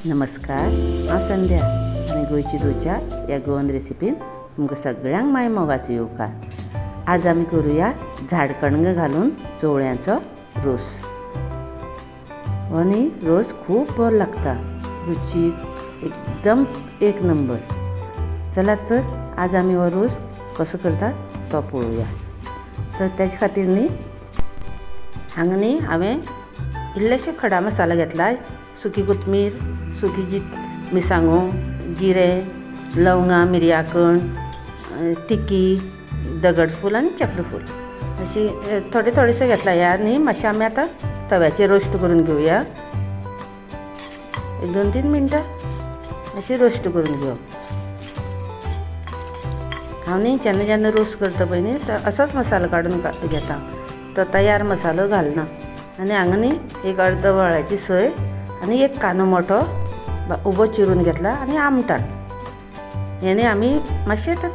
नमस्कार, हांव संध्या आनी गोंयची दोच्या ह्या गोवन रेसिपीन तुमकां सगळ्यांक माय मोगाचो येवकार. आज आमी करुया झाडकणगां घालून चवळ्यांचो रोस. हो न्ही रोस खूब बरो लागता, रुचीक एकदम एक नंबर. चलात तर आज आमी हो रोस कसो करतात तो पळोवया. तर तेजे खातीर न्ही हांगा न्ही हांवें इल्लेशे खडा मसाला घेतला, सुकी कोथमीर, सुकी जी मिरसांगो, जिरें, लवंगां, मिरयाकण, तिकी, दगडफूल आनी चक्रफूल अशी थोडे थोडेशे घेतला. ह्या न्ही मातशें आमी आतां तव्याचेर रोस्ट करून घेवया, एक 2-3 मिनटां अशी रोस्ट करून घेवप. हांव न्ही जेन्ना जेन्ना रोस्ट करता पळय न्ही असोच मसालो काडून घेता, तो तयार मसालो घालना. आनी हांगा न्ही एक अर्द वळ्याची सोय आनी एक कांदो मोठो उबो चिरून घेतला आनी आमटाण. हें न्ही आमी मातशें आतां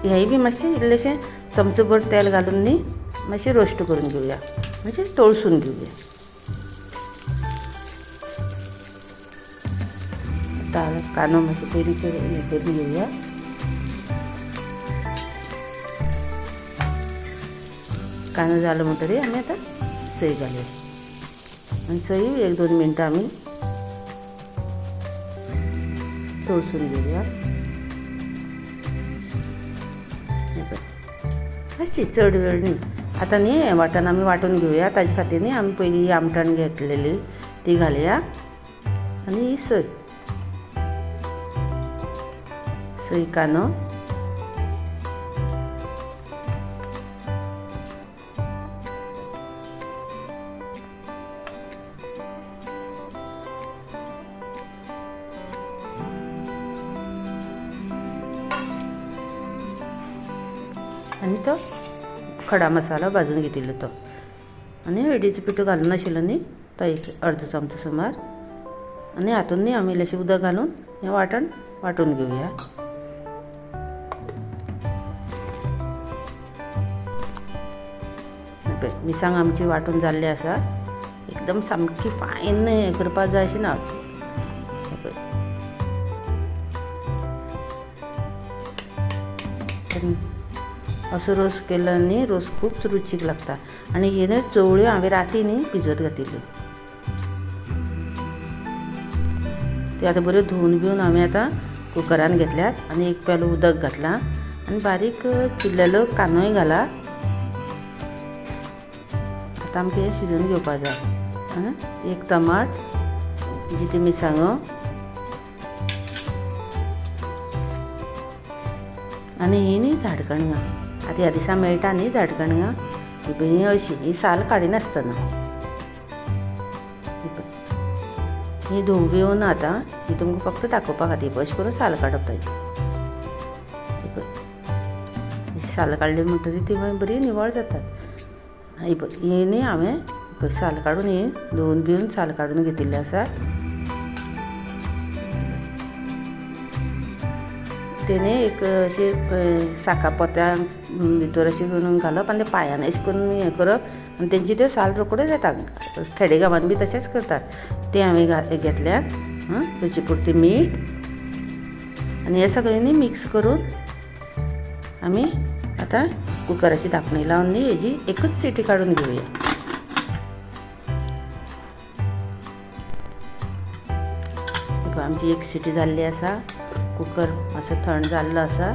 हेंय बी मातशें इल्लेशें चमचो भर तेल घालून न्ही मातशें रोस्ट करून घेवया, म्हणजे तळसून घेवया. आतां कांदो मातसो पयलीं करून घेवया. कांदो जालो म्हणटकीर आमी आतां सय घालया आनी सय 1-2 मिनटां आमी तळसून घेवया. मातशी चड वेळ न्ही. आतां न्ही हें वांटण आमी वांटून घेवया. ताजे खातीर न्ही आमी पयलीं ही आमटाण घेतलेली ती घालया आनी ही सय, सय कांदो, आनी तो खडा मसालो भाजून घेतिल्लो तो, आनी हळदीचो पिठो घालून नाशिल्लो न्ही तो एक अर्द चमचो सुमार. आनी हातून न्ही आमी इल्लेशें उदक घालून हें वांटण वांटून घेवया. मिरसांग आमची वांटून जाल्ली आसा, एकदम सामकी फायन हें करपाक जाय अशें ना. असो रोस केलो न्ही रोस खूब रुचीक लागता. आनी हे न्ही चवळ्यो हांवें राती न्ही भिजत घातिल्ल्यो, त्यो आतां बऱ्यो धुवन बिवन हांवें आतां कुकरान घेतल्यात आनी एक पेलो उदक घातलां आनी बारीक चिरलेलो कांदोय घाला. आतां आमकां हें शिजोवन घेवपाक जाय. एक टमाट, जिती मिरसांगो आनी ही न्ही झाडकणगां. आतां ह्या दिसा मेळटा न्ही झाडकणगां, ही पळय ही अशी ही साल काडिनासतना ही धुवून बिवून आतां ही तुमकां फक्त दाखोवपा खातीर अशें करून साल काडप ताजी. ही साल काडली म्हणटकीर ती मागीर बरी निवळ जातात. ही पळय ही न्ही हांवें पळय साल काडून ही धुवून बिवून साल काडून घेतिल्ली आसा. तेणे एक अशें साका पोत्या भितर अशें करून घालप आनी पांयान अशें करून हें करप आनी तेंची त्यो साल रोखड्यो जाता. खेडेगांवान बी तशेंच करतात. तें हांवें घेतल्यात. रुची पुरती मीठ आनी हें सगळें न्ही मिक्स करून आमी आतां कुकराची धांपणी लावन न्ही हेजी एकच सिटी काडून घेवया. आमची एक सिटी जाल्ली आसा, कुकर मातसो थंड जाल्लो आसा.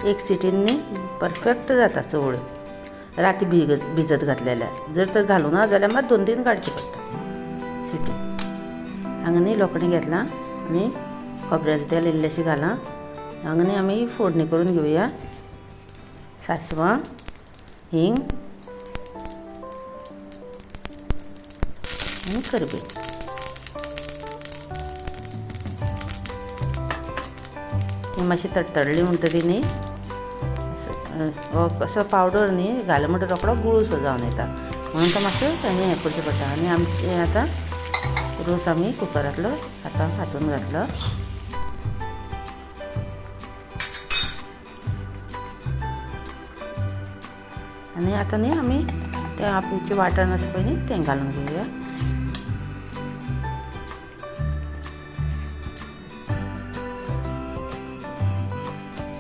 एक सिटीन न्ही परफेक्ट जाता चवळ्यो राती भिजत घातलेल्या. जर तर घालूना जाल्यार मात 2-3 काडची पडटा सिटी. हांगा न्ही लोकणें घेतलां आनी खोबऱ्याचें तेल इल्लेशें घालां. हांगा न्ही आमी फोडणी करून घेवया. सासवां, हिंग आनी करबेव. ही मातशी तडतडली म्हणटकीर न्ही हो असो पावडर न्ही घालो म्हणटकीर रोकडो गुळसो जावन येता, म्हणून तो मातसो तेणें हें करचें पडटा. आनी आमचें आतां रोस आमी कुकरांतलो आतां हातून घातलो. आनी आतां न्ही आमी तें आमचें वांटण आसा पळय न्ही तें घालून घेवया.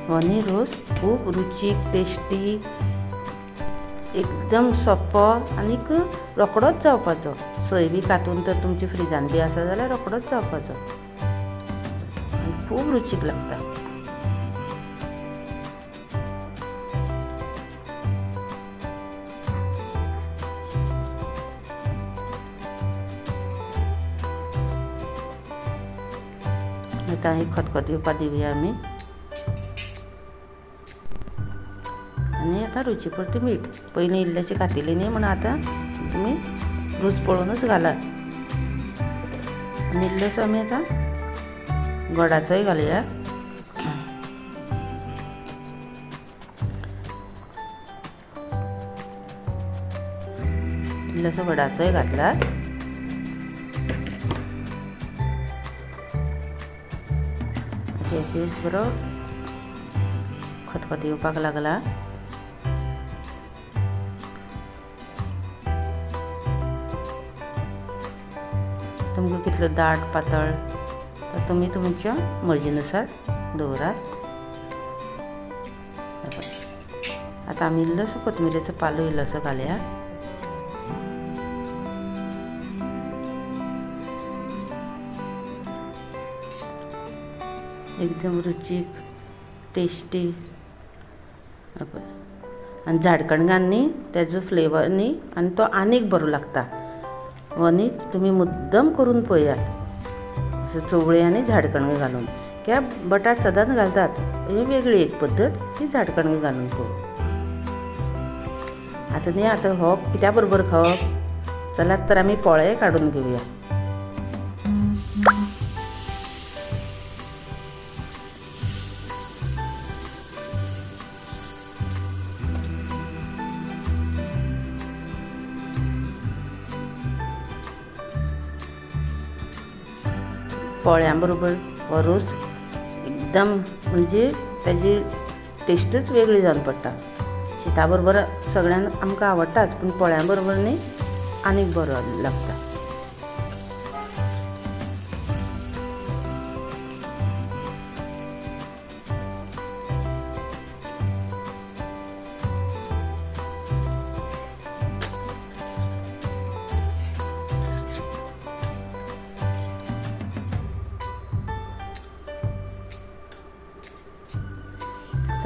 हो न्ही रोस खूब रुचीक, टेस्टी, एकदम सोंपो आनीक रोकडोच जावपाचो। सोय बी कातून तर तुमच्या फ्रिजान बी आसा जाल्यार रोकडोच जावपाचो आनी खूब रुचीक लागता। आतां ही खतखत येवपा दिवया आमी आनी आतां रुची पुरती मीठ। पयलीं इल्लेशें घातिल्लें न्ही म्हूण आतां तुमी रूच पळोवनूच घालात। आनी इल्लोसो आमी आतां गोडाचोय घालया। इल्लोसो गोडाचोय घातला। बरो खतखत येवपाक लागला। तुमकां कितलो दाट पातळ तर तुमी तुमच्या मर्जीनुसार दवरात। आतां आमी इल्लोसो कोथमिरेचो पालो इल्लोसो घालया। एकदम रुचीक, टेस्टी आनी झाडकणगान न्ही तेजो फ्लेवर न्ही आनी तो आनीक बरो लागता। हो न्ही तुमी मुद्दम करून पळयात चवळे आनी झाडकणगां घालून। कित्याक बटाट सदांच घालतात, ही वेगळी एक पद्दत, ती झाडकणगां घालून पळोवप। आतां न्ही आतां हो कित्या बरोबर खावप, चलात तर आमी पोळे काडून घेवया। पोळ्यां बरोबर हो रोस एकदम म्हणजे ताजी टेस्टूच वेगळी जावन पडटा। शिता बरोबर सगळ्यांक आमकां आवडटाच, पूण पोळ्यां बरोबर न्ही आनीक बरो लागता।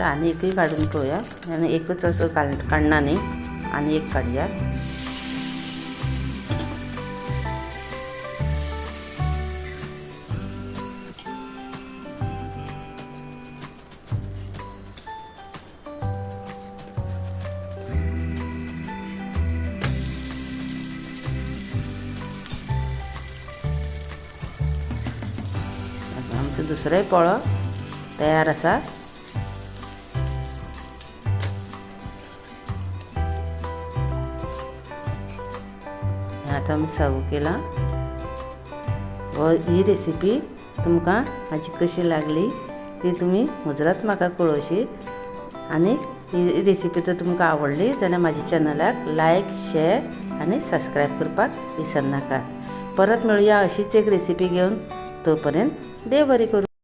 आनी एकूय काडून पळोवया, आनी एकूच असो काडना न्ही, आनी एक काडया। आमचो दुसरोय पोळो तयार आसा। आतां आमी सर्व केला। ही रेसिपी तुमकां म्हाजी कशी लागली ती तुमी मुजरत म्हाका कळोवशी। आनी ही रेसिपी जर तुमकां आवडली जाल्यार म्हाज्या चॅनलाक लायक, शेअर आनी सबस्क्रायब करपाक विसरनाकात। परत मेळुया अशीच एक रेसिपी घेवन, तो पर्यंत देव बरें करूं।